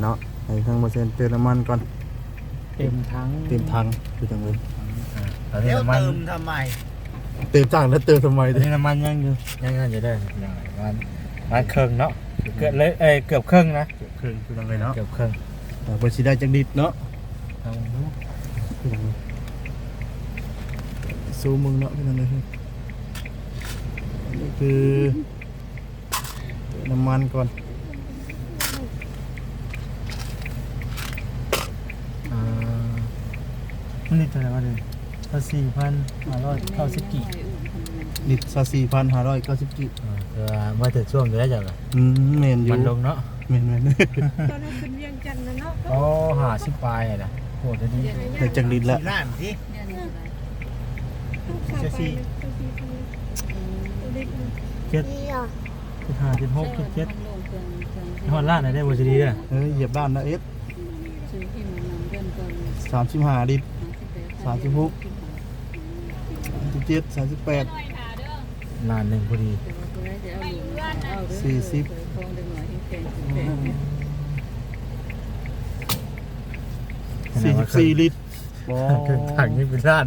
ເນາະ ໃຫ້ທາງບໍ່ແຊນເຕີມນ້ຳມັນກ່ອນ ເຕັມຖັງ ເຕັມຖັງ ຄືຈັ່ງເລີຍ. ອ່າ ຕອນນີ້ນ້ຳມັນ ແລ້ວເຕີມທຳໄມ? ເຕີມຖັງແລ້ວເຕີມທຳໄມ? ຕອນນີ້ນ້ຳມັນຍັງຢູ່ ຍັງນັ້ນຢູ່ເດີ ຍັງປະມານ ປະມານເຄິ່ງເນາະ ເກືອບເລີຍ ເອີຍ ເກືອບເຄິ່ງນະ ເກືອບເຄິ່ງ ຄືຈັ່ງເລີຍເນາະ ເກືອບເຄິ່ງ. ອ່າ ເພິ່ນຊິໄດ້ຈັກລິດເນາະ ເອົາເບິ່ງດູ ຄືຈັ່ງເລີຍ. ຊູມເບິ່ງເນາະ ຄືຈັ່ງເລີຍ ອັນນີ້ຄື ເຕີມນ້ຳມັນກ່ອນ ອ່າ ມັນລິດເທົ່າໃດວະເດ? ຊາວສີ່ພັນຫ້າຮ້ອຍເກົ້າສິບກີບ ລິດຊາວສີ່ພັນຫ້າຮ້ອຍເກົ້າສິບກີບ. ອ່າ ແຕ່ວ່າບໍ່ຖືກຊ່ວງຢູ່ແລ້ວເຈົ້າກະ ອືມ ແມ່ນຢູ່ ມັນລົງເນາະ ແມ່ນໆ ຕອນເຮົາຂຶ້ນວຽງຈັນນະເນາະ ໂອ້ ຫ້າສິບປາຍລະ ໂຫດດີ. ໄດ້ຈັກລິດລະ? ສີ່ລ້ານຕິ ເຈັດ ເຈັດຫ້າ ເຈັດຫົກ ເຈັດເຈັດ ຮອດລ້ານໄດ້ບໍ່ຊິດີເດີ. ເອີ ຢຽບລ້ານນະເອັດ ສາມສິບຫ້າລິດ ສາມສິບຫົກ ສາມສິບເຈັດ ສາມສິບແປດ ລ້ານໜຶ່ງພໍດີ ສີ່ສິບ ສີ່ສິບສີ່ລິດ ບໍ່ ເຄິ່ງຖັງນີ້ເປັນລ້ານ.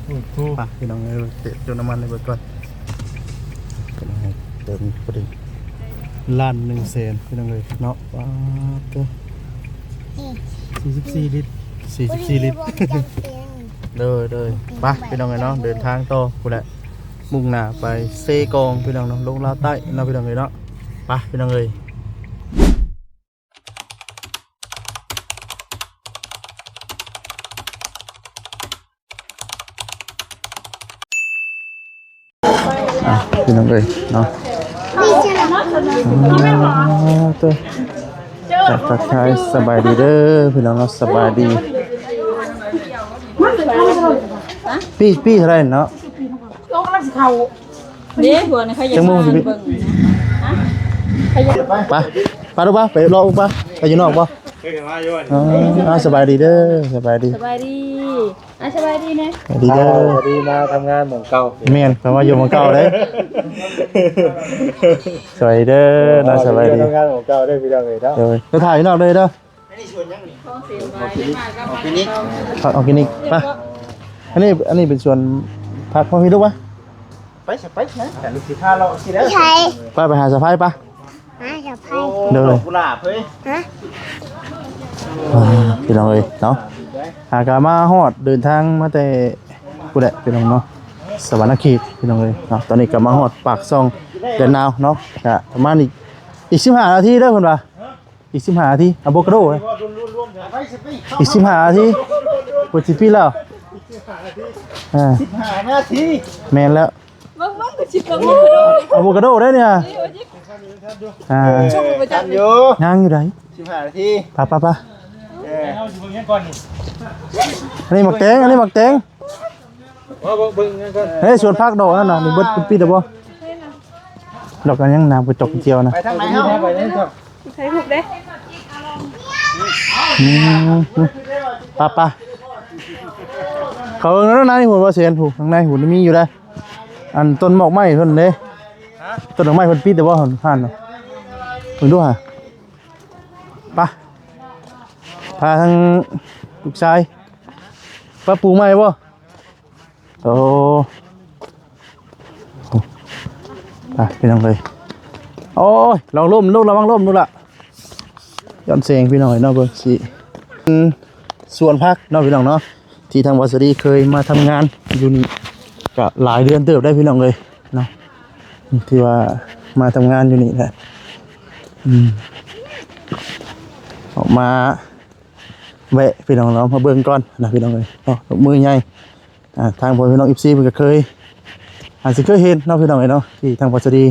ໂອ້ໂຫ ໄປພີ່ນ້ອງເອີຍ ເຕີມນ້ຳມັນໃຫ້ເບິ່ງກ່ອນ ເຕີມພໍດີ ລ້ານໜຶ່ງແສນພີ່ນ້ອງເອີຍເນາະ. ປາດໂທ້ ສີ່ສິບສີ່ລິດ ສີ່ສິບສີ່ລິດ ໂດຍໆ. ໄປພີ່ນ້ອງເອີຍເນາະ ເດີນທາງຕໍ່ພຸ້ນແຫຼະ ມຸ່ງໜ້າໄປເຊກອງພີ່ນ້ອງເນາະ ລົງລາວໃຕ້ເນາະ ພີ່ນ້ອງເອີຍເນາະ. ໄປພີ່ນ້ອງເອີຍ. ອ່ະ ພີ່ນ້ອງເອີຍເນາະ ອ່າ ໂທ້ ທັກທາຍສະບາຍດີເດີພີ່ນ້ອງເນາະ ສະບາຍດີ. ປີ້ ປີ້ເທົ່າໃດເນາະ? ເດ້ ຫົວນີ້ເຂົາຢາກ ຈັກໂມງຊິປິດ? ມາເບິ່ງນະ ໄປ ໄປດູປະ ໄປເລາະດູປະ ໄປຢູ່ນອກບໍ່? ເອີ ອ່າ ສະບາຍດີເດີ ສະບາຍດີ ສະບາຍດີ ອ່າ ສະບາຍດີແນ່ ສະບາຍດີເດີ ສະບາຍດີ ມາທຳງານໝ່ອງເກົ່າ ແມ່ນ ເຂົາມາຢູ່ໝ່ອງເກົ່າເດ້ ສະບາຍດີເດີເນາະ ສະບາຍດີ ມາທຳງານໝ່ອງເກົ່າເດີ ພີ່ນ້ອງເອີຍເນາະ ໂດຍ ໄປຖ່າຍຢູ່ນອກເດີເດີ ອັນນີ້ສວນຫຍັງນີ້? ອໍແກນິກ ອໍແກນິກ ໄປ ອັນນີ້ ອັນນີ້ເປັນສວນຜັກຂອງພີ່ລູກວະ ໄປຊະ ໄປຊະ ແຕ່ລູກຊິພາເລາະຊິແລ້ວ ໄປ ໄປຫາສະໄພປະ ຫາສະໄພ ໂອ້ ໂດຍ ດອກກຸຫຼາບເຮີ້ຍ ຮະ ອ່າ ພີ່ນ້ອງເອີຍເນາະ ຫາກະມາຮອດ ເດີນທາງມາແຕ່ພຸ້ນແຫຼະພີ່ນ້ອງເນາະ ສະຫວັນນະເຂດພີ່ນ້ອງເອີຍເນາະ ຕອນນີ້ກະມາຮອດປາກຊ່ອງແດນນາວເນາະ ກະປະມານອີກ ອີກສິບຫ້ານາທີເດີເພິ່ນວ່າ ອີກສິບຫ້ານາທີ ອາໂວຄາໂດ ອີກສິບຫ້ານາທີ ເພິ່ນຊິປິດແລ້ວ ອ່າ ສິບຫ້ານາທີ ແມ່ນແລ້ວ ເບິ່ງໆ ກໍຊິເບິ່ງອາໂວຄາໂດ ອາໂວຄາໂດໄດ໋ນີ້ ອ່າ ຍັງຢູ່ໃດ໋ ສິບຫ້ານາທີ ໄປໆໆ ເອີ ອັນນີ້ໝາກແຕງ ອັນນີ້ໝາກແຕງ ເບິ່ງໆ ເຮີ້ຍ ສວນຜັກດອກນັ້ນນະ ນີ້ເບິດ ເພິ່ນປິດແລ້ວບໍ່? ດອກອັນຫຍັງນະ ກະຈອກກະຈຽວນະ ໄປທາງໃດເຮົາ? ໄປທາງໃດ? ໃສ່ຮູບເດ້ ອືມ ປະ ປະ ເຂົ້າເບິ່ງນະ ໃນຫຸ້ນວ່າແສນ ຫຸ້ນ ທາງໃນຫຸ້ນມີຢູ່ໃດ໋ ອັນຕົ້ນໝອກໄມ້ເພິ່ນເດ້ ຕົ້ນດອກໄມ້ເພິ່ນປິດແລ້ວບໍ່ຫັ້ນນະ ເບິ່ງດູຫາ ປະ ພາທາງລູກຊາຍ ປະປູໃໝ່ບໍ່? ໂອ້ ໄປພີ່ນ້ອງເອີຍ ໂອ້ຍ ລະວັງລົ້ມລູກ ລະວັງລົ້ມລູກລະ ຍ້ອນແສງພີ່ນ້ອງເອີຍເນາະ ເບິ່ງຊິ ອືມ ສວນຜັກເນາະພີ່ນ້ອງເນາະ ທີ່ທາງບ່າວສາລີເຄີຍມາທຳງານຢູ່ນີ້ ກະຫຼາຍເດືອນເຕີບໄດ້ພີ່ນ້ອງເອີຍເນາະ ທີ່ວ່າມາທຳງານຢູ່ນີ້ແຫຼະ ອືມ ອອກມາແວະພີ່ນ້ອງເນາະ ມາເບິ່ງກ່ອນນະພີ່ນ້ອງເອີຍເນາະ ມື້ໃຫຍ່ ອ່າ ທາງພໍ່ແມ່ພີ່ນ້ອງ ເອັຟຊີ ເພິ່ນກໍເຄີຍ ອາດຊິເຄີຍເຫັນເນາະພີ່ນ້ອງເອີຍເນາະ ທີ່ທາງບ່າວສາລີ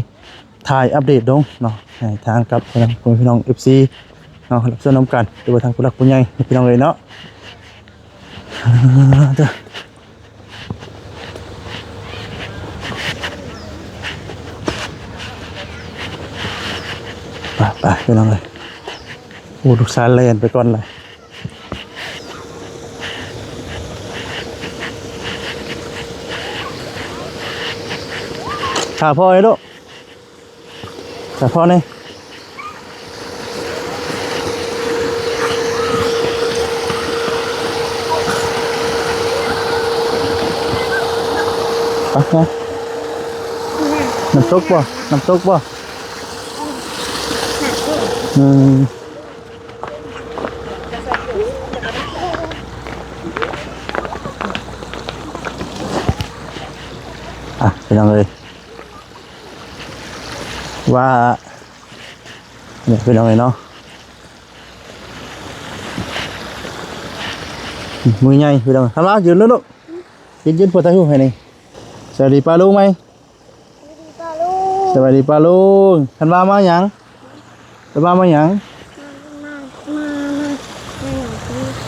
ຖ່າຍອັບເດດລົງເນາະ ໃຫ້ທາງກັບພໍ່ແມ່ພີ່ນ້ອງ ເອັຟຊີ ເນາະ ຮັບຊົມນຳກັນ ຫຼືວ່າທາງຜູ້ຫຼັກຜູ້ໃຫຍ່ພີ່ນ້ອງເອີຍເນາະ ເດີ ໄປໆ ພີ່ນ້ອງເອີຍ ໂອ້ ລູກຊາຍແລ່ນໄປກ່ອນເລີຍ. ຖ້າພໍ່ໃຫ້ລູກ ຖ້າພໍ່ແດ່ ເ ນ້ຳຕົກບໍ່? ນ້ຳຕົກບໍ່? ອືມ ອ່ະ ພີ່ນ້ອງເອີຍ ວ່າ ນີ້ພີ່ນ້ອງເອີຍເນາະ ມືໃຫຍ່ພີ່ນ້ອງ. ທຳລາ ຢືນເດີລູກ ຢືນໆ ພໍ່ຖ່າຍຮູບໃຫ້ນີ້. ສະບາຍດີປ້າລຸງໃໝ່. ສະບາຍດີປ້າລຸງ. ສະບາຍດີປ້າລຸງ. ທັນວາມາຫຍັງ? ທັນວາມາຫຍັງ?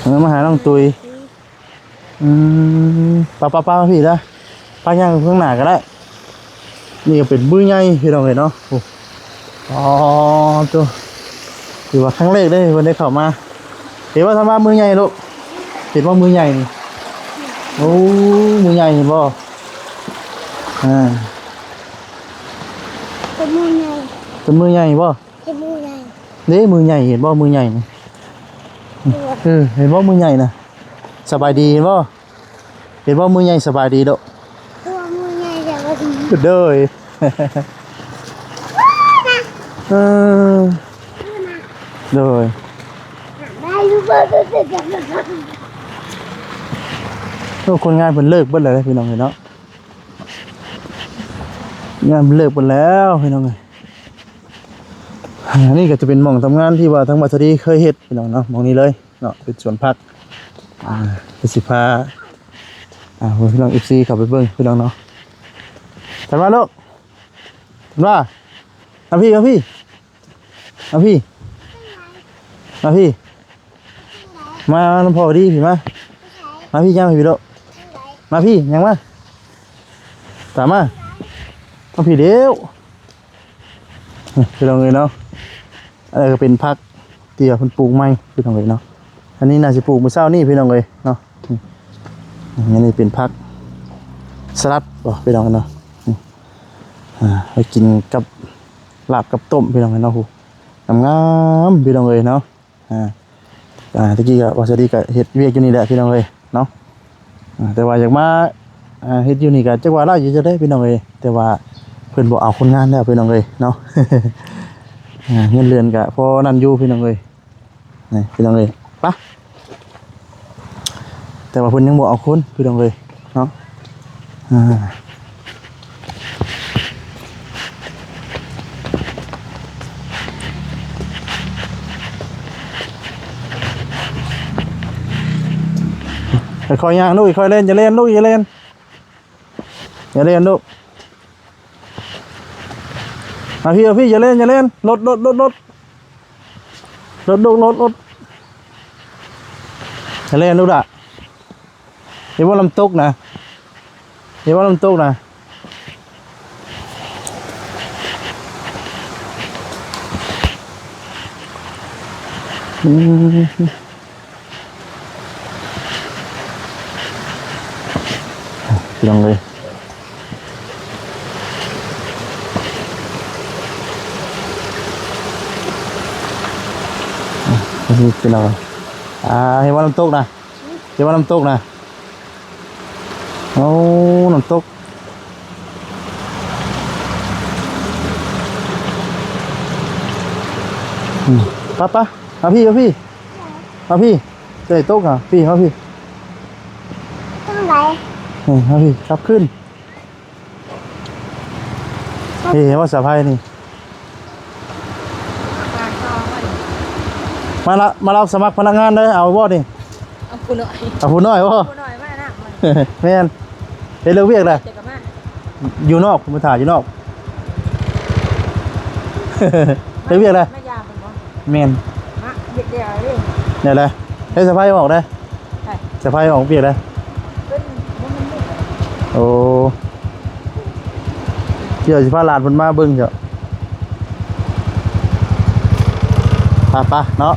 ມາ ມາ ມາ ມາຫຍັງ? ເອີ ມາຫານ້ອງຕຸ້ຍ. ອືມ ໄປໆໆ ມາພີ້ເດີ ໄປຍ່າງຂ້າງໜ້າກໍໄດ້. ນີ້ກໍເປັນມືໃຫຍ່ພີ່ນ້ອງເອີຍເນາະ. ໂອ້ ອໍ ໂຕ ຖືວ່າຄັ້ງແລກເດ້ເພິ່ນໄດ້ເຂົ້າມາ. ເຫັນບໍ່ ທຳວ່າມືໃຫຍ່ລູກ ເຫັນບໍ່ມືໃຫຍ່ນີ້? ໂອ້ ມືໃຫຍ່ເຫັນບໍ່? ອ່າ ເປັນມືໃຫຍ່ ເປັນມືໃຫຍ່ບໍ່? ເປັນມືໃຫຍ່ ເດ້ ມືໃຫຍ່ ເຫັນບໍ່ ມືໃຫຍ່ນີ້? ເອີ ເຫັນບໍ່ ມືໃຫຍ່ນະ? ສະບາຍດີ ເຫັນບໍ່? ເຫັນບໍ່ ມືໃຫຍ່ ສະບາຍດີໂດ. ໂດຍ ເອີ ໂດຍ. ໂອ້ ຄົນງານເພິ່ນເລີກເບິດແລ້ວເດ້ພີ່ນ້ອງເອີຍເນາະ. ງານເລີກເບິດແລ້ວພີ່ນ້ອງເອີຍ. ອັນນີ້ກໍຈະເປັນໝ່ອງທຳງານທີ່ວ່າທາງບາສະດີເຄີຍເຮັດພີ່ນ້ອງເນາະ ໝ່ອງນີ້ເລີຍເນາະ ເປັນສວນຜັກ. ອ່າ ກໍຊິພາ ອ່າ ພີ່ນ້ອງ ເອັຟຊີ ເຂົ້າໄປເບິ່ງພີ່ນ້ອງເນາະ. ທັນວາລູກ ທັນວາ ມາພີ້ ມາພີ້ ມາພີ້ ມາພີ້ ມານຳພໍ່ດີພີ້ ມາ ມາພີ້ ຍ່າງພີ້ໂລດ ມາພີ້ ຍ່າງມາ ຕາມມາ ມາພີ້ເດ້ວ. ພີ່ນ້ອງເອີຍເນາະ ອັນນີ້ກໍເປັນຜັກທີ່ວ່າເພິ່ນປູກໃໝ່ພີ່ນ້ອງເອີຍເນາະ. ອັນນີ້ໜ້າຊິປູກມື້ເຊົ້ານີ້ພີ່ນ້ອງເອີຍເນາະ. ອັນນີ້ເປັນຜັກສະລັດບໍ່ພີ່ນ້ອງເນາະ ອ່າ ໄວ້ກິນກັບລາບກັບຕົ້ມພີ່ນ້ອງເນາະ. ງາມໆ ພີ່ນ້ອງເອີຍເນາະ. ອ່າ ອ່າ ຕະກີ້ກໍ ວ່າສະດີກໍເຮັດວຽກຢູ່ນີ້ແຫຼະພີ່ນ້ອງເອີຍເນາະ. ອ່າ ແຕ່ວ່າຢາກມາ ອ່າ ເຮັດຢູ່ນີ້ກໍຈັກວ່າຫຼາຍຢູ່ຈັ່ງໃດພີ່ນ້ອງເອີຍ ແຕ່ວ່າເພິ່ນບໍ່ເອົາຄົນງານແລ້ວພີ່ນ້ອງເອີຍເນາະ. ອ່າ ເງິນເດືອນກໍພໍນັ້ນຢູ່ພີ່ນ້ອງເອີຍ. ນີ້ພີ່ນ້ອງເອີຍ ປະ ແຕ່ວ່າເພິ່ນຍັງບໍ່ເອົາຄົນພີ່ນ້ອງເອີຍເນາະ. ອ່າ ຄ່ອຍໆຍ່າງລູກ ຄ່ອຍເລ່ນ ຢ່າເລ່ນລູກ ຢ່າເລ່ນ ຢ່າເລ່ນລູກ. ມາພີ້ ມາພີ້ ຢ່າເລ່ນ ຢ່າເລ່ນ ລົດ ລົດ ລົດ ລົດ ລົດ ລູກ ລົດ ລົດ ຢ່າເລ່ນລູກຫຼ້າ. ເຫັນບໍ່ນ້ຳຕົກນະ ເຫັນບໍ່ນ້ຳຕົກນະ. ອືມ ພີ່ນ້ອງເອີຍ ພີ່ນ້ອງ ອ່າ ເຫັນບໍ່ນ້ຳຕົກນະ ເຫັນບໍ່ນ້ຳຕົກນະ. ໂອ້ ນ້ຳຕົກ ອືມ ປະ ປະ ມາພີ້ ມາພີ້ ມາພີ້ ຈະໄດ້ຕົກຫາ ພີ້ ມາພີ້ ທາງໃດ? ນີ້ ມາພີ້ ກັບຄືນ ເຫັນບໍ່ສາວໄພນີ້ ມາລະ ມາຮັບສະໝັກພະນັກງານເດີ ເອົາບໍ່ນີ້? ເອົາຜູ້ນ້ອຍ ເອົາຜູ້ນ້ອຍບໍ່? ຜູ້ນ້ອຍມານຳ ແມ່ນ ເຮັດເລື່ອງວຽກແຫຼະ ແຕ່ກໍມາ ຢູ່ນອກ ມາຖ້າຢູ່ນອກ ເຮັດວຽກແຫຼະ ມາຢາມເພິ່ນບໍ່? ແມ່ນ ມາເຮັດແລ້ວເດ້ ແນວໃດ? ໃຫ້ສະພາຍອອກເດ້ ໃຜ? ສະພາຍອອກວຽກເດ້ ເພິ່ນບໍ່ແມ່ນ ໂອ້ ດຽວຊິພາຫຼານເພິ່ນມາເບິ່ງເຈົ້າ ໄປໆ ເນາະ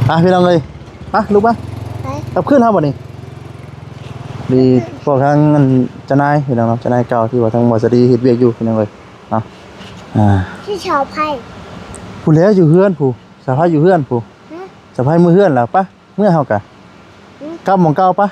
ໄປພີ່ນ້ອງເອີຍ ໄປລູກໄປ ໄປ ກັບຄືນເຮົາບັດນີ້ ດີ ພວກທາງອັນເຈົ້ານາຍພີ່ນ້ອງເນາະ ເຈົ້ານາຍເກົ່າທີ່ວ່າທາງບໍ່ສະດີເຮັດວຽກຢູ່ພີ່ນ້ອງເອີຍເນາະ ອ່າ ທີ່ສາວໄພ ພຸ້ນແຫຼະຢູ່ເຮືອນພຸ້ນ ສາວໄພຢູ່ເຮືອນພຸ້ນ ຮະ ສາວໄພເມືອເຮືອນແລ້ວ ໄປ ເມືອເຮົາກະ ຮະ ກັບໝ່ອງເກົ່າໄປ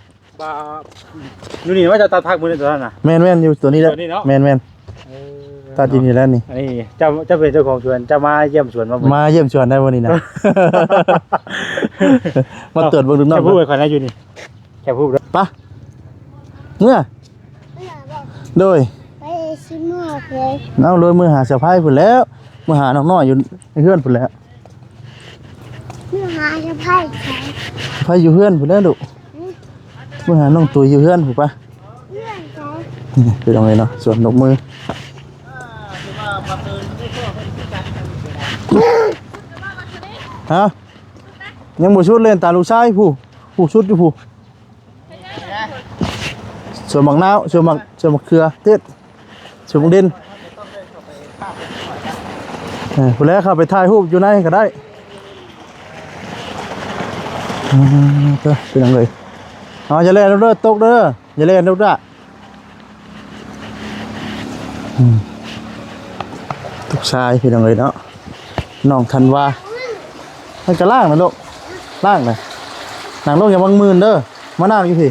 ວ່າຢູ່ນີ້ວ່າຈະຕັດຜັກມື້ນີ້ຕົວນັ້ນນະ ແມ່ນໆ ຢູ່ຕົວນີ້ແຫຼະ ຕົວນີ້ເນາະ ແມ່ນໆ ເອີ ຕັດຢູ່ນີ້ແຫຼະນີ້ ອັນນີ້ເຈົ້າ ເຈົ້າເປັນເຈົ້າຂອງສວນ ເຈົ້າມາຢ້ຽມສວນບໍ່ມື້ນີ້ ມາຢ້ຽມສວນໄດ້ມື້ນີ້ນະ ມາຕວດເບິ່ງດູເນາະ ແຄບຮູບໃຫ້ຂ້ອຍແດ່ຢູ່ນີ້ ແຄບຮູບເດີ ໄປ ເມືອ ໂດຍ ໄປຊິເມືອເພິ່ນ ເອົາ ໂດຍ ເມືອຫາສະໃພ້ພຸ້ນແຫຼ້ວ ເມືອຫານ້ອງນ້ອຍຢູ່ເຮືອນພຸ້ນແຫຼ້ວ ເມືອຫາສະໃພ້ໃສ ສະໃພ້ຢູ່ເຮືອນພຸ້ນແຫຼ້ວລູກ ເມືອຫານ້ອງຕຸ້ຍຢູ່ເຮືອນພຸ້ນປະ ເຮືອນໃສ ນີ້ພີ່ນ້ອງເອີຍເນາະ ສວນນົກມື ຮະ ຍັງບໍ່ສຸດເລີຍ ຕາມລູກຊາຍຜູ້ ຜູ້ສຸດຢູ່ຜູ້ ສວນໝາກນາວ ສວນໝາກ ສວນໝາກເຂືອເທດ ສວນໝາກເດັ່ນ ເອີ ພຸ້ນແຫຼະ ເຂົ້າໄປຖ່າຍຮູບຢູ່ໃນກໍໄດ້ ເອີ ເດີ ພີ່ນ້ອງເອີຍ ເອົາ ຢ່າແລ່ນເດີ ຕົກເດີ ຢ່າແລ່ນເດີ ອືມ ລູກຊາຍພີ່ນ້ອງເອີຍເນາະ ນ້ອງທັນວາ ມັນກະລ້າງນະລູກ ລ້າງນະ ນັ່ງລົງຢ່າວາງມື່ນເດີ ມານັ່ງຢູ່ພີ້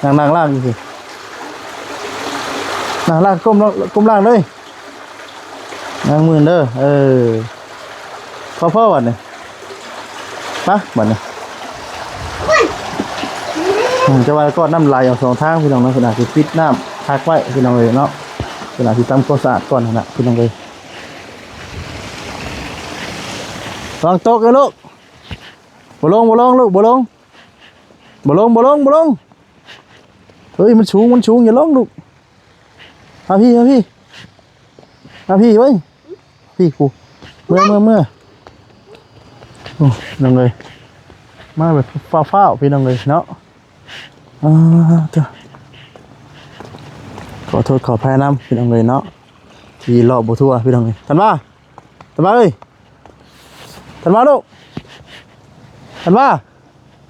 ນັ່ງ ນັ່ງລ້າງຢູ່ພີ້ ນັ່ງລ້າງ ກົ້ມລົງ ກົ້ມລ້າງເລີຍ ວາງມື່ນເດີ ເອີ ພໍໆ ບັດນີ້ ໄປ ບັດນີ້ ອືມ ຈະວ່າກໍນ້ຳໄຫຼອອກສອງທາງພີ່ນ້ອງເນາະ ເພິ່ນອາດຊິປິດນ້ຳພັກໄວ້ພີ່ນ້ອງເອີຍເນາະ ເພິ່ນອາດຊິທຳຄວາມສະອາດກ່ອນຫັ້ນນະພີ່ນ້ອງເອີຍ ລະວັງຕົກເດີລູກ ບໍ່ລົງ ບໍ່ລົງລູກ ບໍ່ລົງ ບໍ່ລົງ ບໍ່ລົງ ບໍ່ລົງ ເຮີ້ຍ ມັນສູງ ມັນສູງ ຢ່າລົງລູກ ມາພີ້ ມາພີ້ ມາພີ້ເວີຍ ພີ້ກູ ເມືອ ເມືອ ເມືອ ໂອ້ ພີ່ນ້ອງເອີຍ ມາແບບຟ້າວໆ ພີ່ນ້ອງເອີຍເນາະ ອ່າ ເດີ ຂໍໂທດຂໍອະໄພນຳພີ່ນ້ອງເອີຍເນາະ ທີ່ເລາະບໍ່ທົ່ວພີ່ນ້ອງເອີຍ ທັນວາ ທັນວາເອີຍ ທັນວາລູກ ທັນວາ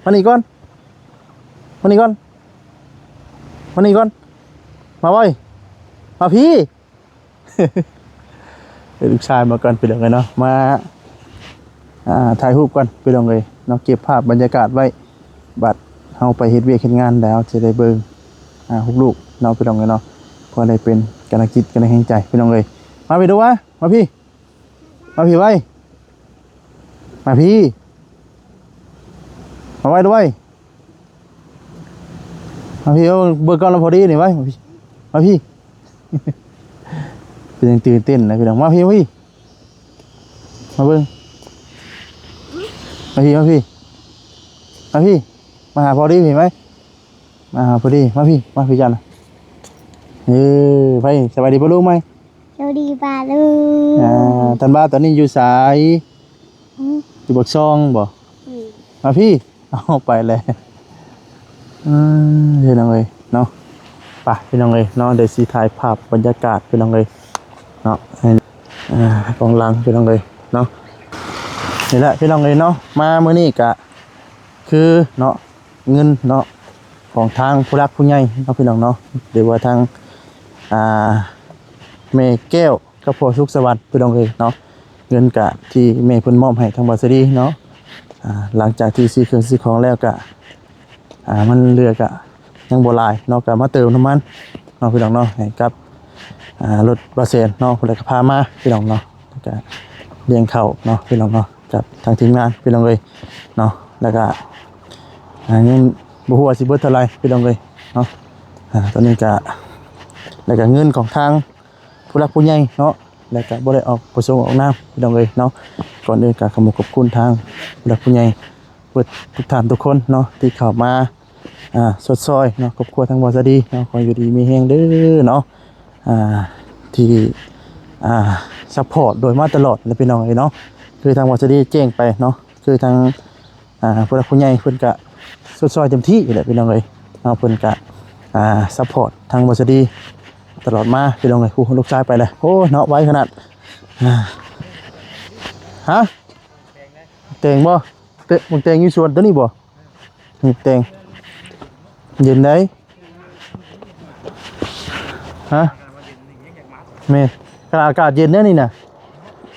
ມານີ້ກ່ອນ ມານີ້ກ່ອນ ມານີ້ກ່ອນ ມາໄວ ມາພີ້ ເອີ້ນລູກຊາຍມາກ່ອນພີ່ນ້ອງເອີຍເນາະ ມາ ອ່າ ຖ່າຍຮູບກ່ອນພີ່ນ້ອງເອີຍເນາະ ເກັບພາບບັນຍາກາດໄວ້ ບັດເຮົາໄປເຮັດວຽກເຮັດງານແລ້ວ ຈະໄດ້ເບິ່ງ ອ່າ ຮູບລູກເນາະພີ່ນ້ອງເອີຍເນາະ ເພື່ອໄດ້ເປັນກຳລັງຈິດກຳລັງແຮງໃຈພີ່ນ້ອງເອີຍ ມາພີ່ດູວ່າ ມາພີ້ ມາພີ້ໄວ ມາພີ້ ມາໄວດ້ວຍ ມາພີ້ ເອົາເບິ່ງກ່ອນລະພໍດີນີ້ໄວ ມາພີ້ ມາພີ້ ເປັນຫຍັງຕື່ນເຕັ້ນນະພີ່ນ້ອງ ມາພີ້ ມາພີ້ ມາເບິ່ງ ມາພີ້ ມາພີ້ ມາພີ້ ມາຫາພໍດີພີ້ໄວ ມາພໍດີ ມາພີ້ ມາພີ້ຈັນ ເອີ ໄປ ສະບາຍດີປ້າລຸງໄວ ສະບາຍດີປ້າລຸງ ອ່າ ທັນວາຕອນນີ້ຢູ່ໃສ ອືມ ຢູ່ປາກຊ່ອງບໍ ອືມ ມາພີ້ ເອົາໄປແລ້ວ ອືມ ພີ່ນ້ອງເອີຍເນາະ ໄປພີ່ນ້ອງເອີຍເນາະ ດຽວຊິຖ່າຍພາບບັນຍາກາດພີ່ນ້ອງເອີຍເນາະ ໃຫ້ ອ່າ ກອງຫຼັງພີ່ນ້ອງເອີຍເນາະ ນີ້ແຫຼະພີ່ນ້ອງເອີຍເນາະ ມາມື້ນີ້ກະຄືເນາະ ເງິນເນາະ ຂອງທາງຜູ້ຫຼັກຜູ້ໃຫຍ່ເນາະ ພີ່ນ້ອງເນາະ ຫຼືວ່າທາງ ອ່າ ແມ່ແກ້ວກັບພໍ່ສຸກສະຫວັນ ພີ່ນ້ອງເອີຍເນາະ ເງິນກະທີ່ແມ່ເພິ່ນມອບໃຫ້ທາງບ່າວສາລີເນາະ ອ່າ ຫຼັງຈາກທີ່ຊື້ເຄື່ອງຊື້ຂອງແລ້ວກະ ອ່າ ມັນເຫຼືອກະຍັງບໍ່ຫຼາຍເນາະ ກະມາເຕີມນ້ຳມັນເນາະ ພີ່ນ້ອງເນາະ ໃຫ້ກັບ ອ່າ ລົດບ່າວແສນເນາະ ຜູ້ໃດກະພາມາ ພີ່ນ້ອງເນາະ ແລ້ວກະລ້ຽງເຂົ້າເນາະ ພີ່ນ້ອງເນາະ ກັບທາງທີມງານ ພີ່ນ້ອງເອີຍເນາະ ແລ້ວກະ ອ່າ ຍັງ ບໍ່ຮູ້ວ່າຊິເບິດເທົ່າໃດພີ່ນ້ອງເອີຍເນາະ. ອ່າ ຕອນນີ້ກະ ແລ້ວກະເງິນຂອງທາງຜູ້ຫຼັກຜູ້ໃຫຍ່ເນາະ ແລ້ວກະບໍ່ໄດ້ອອກປະສົງອອກນາມພີ່ນ້ອງເອີຍເນາະ. ກ່ອນອື່ນກະຂອບຄຸນຂອບຄຸນທາງຜູ້ຫຼັກຜູ້ໃຫຍ່ເບິດທຸກທ່ານທຸກຄົນເນາະ ທີ່ເຂົ້າມາ ອ່າ ຊົດຊ່ອຍເນາະ ຄອບຄົວທາງບ່າວສາລີເນາະ. ຂໍຢູ່ດີມີແຮງເດີເນາະ ອ່າ ທີ່ ອ່າ ຊັບພອດໂດຍມາຕະຫຼອດນະພີ່ນ້ອງເອີຍເນາະ. ຄືທາງບ່າວສາລີແຈ້ງໄປເນາະ ຄືທາງ ອ່າ ຜູ້ຫຼັກຜູ້ໃຫຍ່ເພິ່ນກະຊົດຊ່ອຍເຕັມທີ່ແຫຼະພີ່ນ້ອງເອີຍເນາະ. ເພິ່ນກະ ອ່າ ຊັບພອດທາງບ່າວສາລີຕະຫຼອດມາພີ່ນ້ອງເອີຍ. ໂອ້ ລູກຊາຍໄປແລ້ວ ໂອ້ ເນາະ ໄວຂະໜາດ. ອ່າ ຮະ ແຕງບໍ່? ເຕະ ມັນແຕງຢູ່ສວນຕົວນີ້ບໍ່? ນີ້ແຕງ ເຢັນໃດ໋. ຮະ ແມ່ນ ຂະໜາດອາກາດເຢັນແນວນີ້ນະ.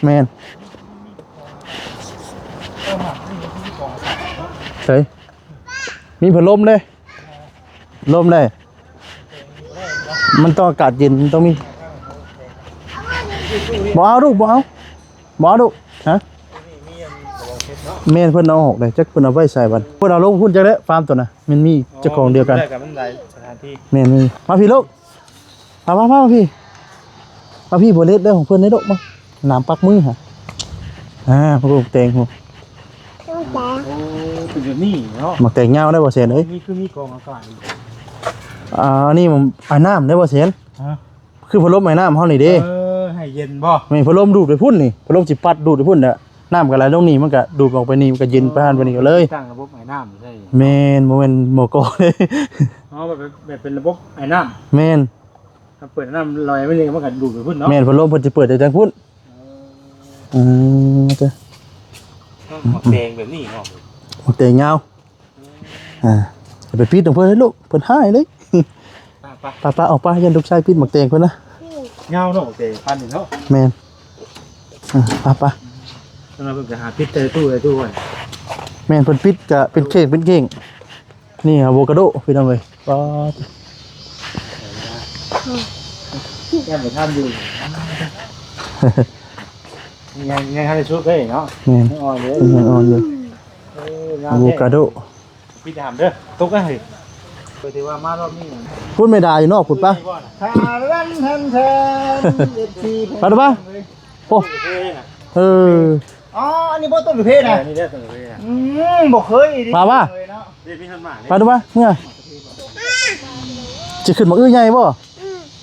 ແມ່ນ ໃສ ມີພັດລົມເດ້ ລົມເດ້. ມັນຕ້ອງອາກາດເຢັນ ມັນຕ້ອງມີ. ບໍ່ເອົາລູກ ບໍ່ເອົາ ບໍ່ເອົາລູກ. ຮະ ແມ່ນ ເພິ່ນເອົາອອກເດ້ ຈັກເພິ່ນເອົາໄວ້ໃສບັດ. ເພິ່ນເອົາລົງພຸ້ນຈັກແລ້ວ ຟາມຕົວນະ ແມ່ນມີເຈົ້າຂອງດຽວກັນ. ໂອ້ ມັນໄດ້ກັບ ມັນໄດ້ສະຖານທີ່. ແມ່ນ ມາພີ່ລູກ ມາ ມາ ມາພີ່ ມາພີ່. ບໍ່ເລັດເດີຂອງເພິ່ນເດ້ລູກ ມາ ໜາມປັກມືຫະ. ອ່າ ມາເບິ່ງແຕງພຸ້ນ. ໂອ້ ເປັນແບບນີ້ເນາະ ໝາກແຕງຍາວໄດ໋ບໍ່ແສນເອີຍ. ນີ້ຄືມີກອງອາກາດ. ອ່າ ອັນນີ້ມັນອາຍນ້ຳໄດ໋ບໍ່ແສນ. ຮະ ຄືພັດລົມອາຍນ້ຳເຮົານີ້ເດ້. ເອີ ໃຫ້ເຢັນບໍ່? ແມ່ນ ພັດລົມດູດໄປພຸ້ນນີ້ ພັດລົມຊິປັດດູດໄປພຸ້ນແຫຼະ. ນ້ຳກໍໄຫຼລົງນີ້ ມັນກໍດູດອອກໄປນີ້ ມັນກໍເຢັນໄປຫັ້ນໄປນີ້ກໍເລີຍ. ຕັ້ງລະບົບອາຍນ້ຳໃສ່. ແມ່ນ ບໍ່ແມ່ນໝໍ້ກໍເດ້. ອໍ ແບບ ແບບເປັນລະບົບອາຍນ້ຳ. ແມ່ນ ຖ້າເປີດນ້ຳລອຍໄປນີ້ ມັນກໍດູດໄປພຸ້ນເນາະ. ແມ່ນ ພັດລົມເພິ່ນຊິເປີດໄດ້ທາງພຸ້ນ. ເອີ ເອີ ເຈົ້າ ໝາກແຕງແບບນີ້ເນາະ ໝາກແຕງຍາວ. ອ່າ ຢ່າໄປປິດຂອງເພິ່ນເດ້ລູກ ເພິ່ນຮ້າຍເດ້. ໄປ ໄປ ໄປ ອອກໄປ ຢ້ານລູກຊາຍປິດໝາກແຕງເພິ່ນນະ. ຍາວເນາະ ໝາກແຕງພັນນີ້ເນາະ. ແມ່ນ ອ່າ ໄປ ໄປ. ແລ້ວເພິ່ນກໍຫາປິດໃສ່ຕູ້ ໃສ່ຕູ້ໄວ້. ແມ່ນ ເພິ່ນປິດກໍເປັນເຂ່ງ ເປັນເຂ່ງ. ນີ້ອາໂວຄາໂດພີ່ນ້ອງເອີຍ. ປາດ ແກ້ມໄປທານຢູ່ ຍັງ ຍັງທັນໄດ້ສຸກເດ້ເນາະ. ແມ່ນ ຍັງອ່ອນເດ້ ຍັງອ່ອນຢູ່. ເອີ ງາມ ອາໂວຄາໂດ. ແທ້ ປິດຫ້າມເດີ ຕົກນະເຮີ້ຍ. ກໍຖືວ່າມາຮອບນີ້ ພຸ້ນແມ່ດາຢູ່ນອກພຸ້ນປະ. ທານແທນແທນ ເອັຟຊີ ໄປເດີປະ. ໂອ້ ເອີ ອໍ ອັນນີ້ບໍ່ຕົ້ນກາເຟນະ. ເອີ ນີ້ເດ້ຕົ້ນກາເຟນະ. ອືມ ບໍ່ເຄີຍເດ້ ປາວ່າ ເລີຍເນາະ. ເດ້ພີ່ຫັ້ນມາ ປາດູວ່າ ເມື່ອ ຊິຂຶ້ນໝາກອຶໃຫຍ່ບໍ່?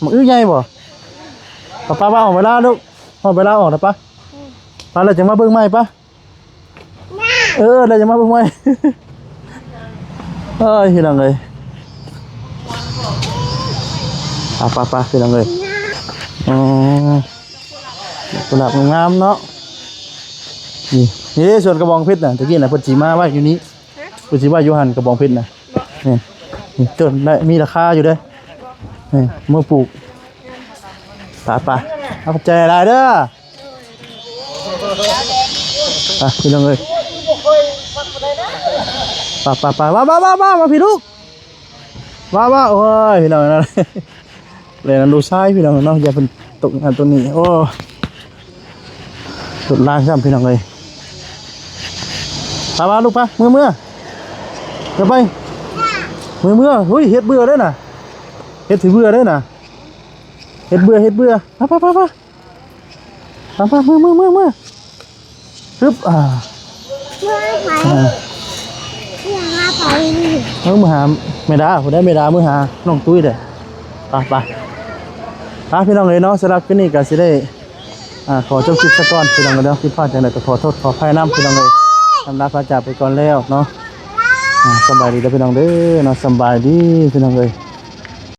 ໝາກອຶໃຫຍ່ບໍ່? ປາ ປາ ປາ ອອກໄປລາລູກ ອອກໄປລາອອກນະປະ. ປາ ແລ້ວຈັ່ງມາເບິ່ງໃໝ່ປະ. ເອີ ແລ້ວຈະມາເບິ່ງໃໝ່. ເອີຍ ພີ່ນ້ອງເອີຍ ປະ ປະ ປະ ພີ່ນ້ອງເອີຍ. ອໍ ກຸຫຼາບງາມໆເນາະ. ນີ້ ນີ້ເດ້ສວນກະບອງເພັດນະ ຕະກີ້ນະ ເພິ່ນຊິມາໄວ້ຢູ່ນີ້ ເພິ່ນຊິໄວ້ຢູ່ຫັ້ນກະບອງເພັດນະ. ນີ້ ນີ້ຕົ້ນໄດ້ ມີລາຄາຢູ່ເດ້. ນີ້ ເມືອປູກ. ໄປ ໄປ ຂອບໃຈຫຼາຍເດີ. ໄປ ພີ່ນ້ອງເອີຍ ໄປ ໄປ ໄປ ມາ ມາ ມາ ມາ ມາ ພີ່ລູກ ມາ ມາ. ໂອ້ຍ ພີ່ນ້ອງເອີຍ ແລ່ນນຳລູກຊາຍ ພີ່ນ້ອງເນາະ ຢ່າເພິ່ນຕົກອັນຕົກນີ້. ໂອ້ ລົດລາງຊ້ຳ ພີ່ນ້ອງເອີຍ. ໄປ ມາລູກ ໄປ ເມືອ ເມືອ ຢ່າໄປ ເມືອ ເມືອ. ເຮີ້ຍ ເຮັດເບື່ອເດ້ນະ ເຮັດຊິເບື່ອເດ້ນະ ເຮັດເບື່ອ ເຮັດເບື່ອ. ໄປ ໄປ ໄປ ໄປ ໄປ ໄປ ເມືອ ເມືອ ເມືອ ເມືອ. ຊຶບ ອ່າ ເມືອຫາໃຜ ອ່າ ເມືອຫາໃຜ? ເອີ ເມືອຫາແມ່ດາພຸ້ນເດ້ ແມ່ດາເມືອຫານ້ອງຕຸ້ຍເດ້. ໄປ ໄປ ໄປ ພີ່ນ້ອງເອີຍເນາະ ສຳລັບຄືນນີ້ກໍຊິໄດ້ ອ່າ ຂໍຈົບຄລິບຊະກ່ອນ ພີ່ນ້ອງເອີຍເນາະ. ຜິດພາດຈັ່ງໃດກໍຂໍໂທດຂໍອະໄພນຳ ພີ່ນ້ອງເອີຍ. ອຳລາພາຈາກໄປກ່ອນແລ້ວເນາະ. ອ່າ ສຳບາຍດີເດີ ພີ່ນ້ອງເດີເນາະ ສຳບາຍດີ ພີ່ນ້ອງເອີຍ.